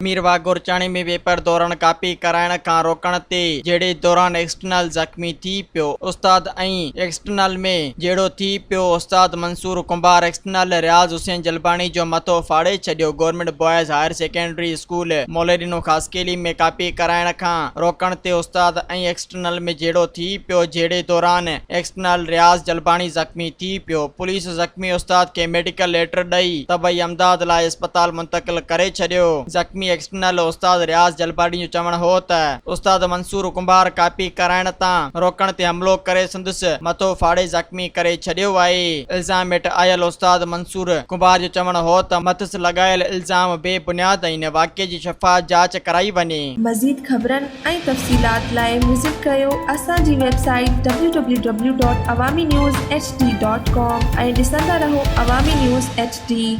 Mirwah Gorchani ۾ paper دوران copy ڪرائڻ کان روڪڻ تي جهيڙي دوران ايڪسٽرنل زخمي ٿي پيو، استاد ۽ ايڪسٽرنل ۾ جهيڙو ٿي پيو، استاد منصور ڪنڀار ايڪسٽرنل رياض حسين جلباڻي جو مٿو ڦاڙي ڇڏيو، government boys higher secondary school Molodino Khaskheli ۾ copy ڪرائڻ کان روڪڻ تي استاد ۽ ايڪسٽرنل ۾ جهيڙو ٿي پيو، جهيڙي دوران ايڪسٽرنل رياض جلباڻي زخمي ٿي پيو، پوليس زخمي استاد کي ميڊيڪل ليٽر ڏئي طبعي امداد لاء اسپتال منتقل ڪري ڇڏيو. زخمي ايڪسٽرنل استاد رياض جلباڻي جو چوڻ هو ته استاد منصور ڪنڀار ڪاپي ڪرائڻ تان روڪڻ تي حملو ڪري سندس مٿو ڦاڙي زخمي ڪري ڇڏيو آهي. الزام هيٺ آيل استاد منصور ڪنڀار جو چوڻ هو ته مٿس لڳايل الزام بي بنياد آهن، واقعي جي شفاف جاچ ڪرائي وڃي. مزيد خبرن ۽ تفصيلات لاء وزٽ ڪريو اسان جي website W W W dot Awami news H D dot com ۽ ڏسندا رهو عوامي نيوز ايڇ ڊي.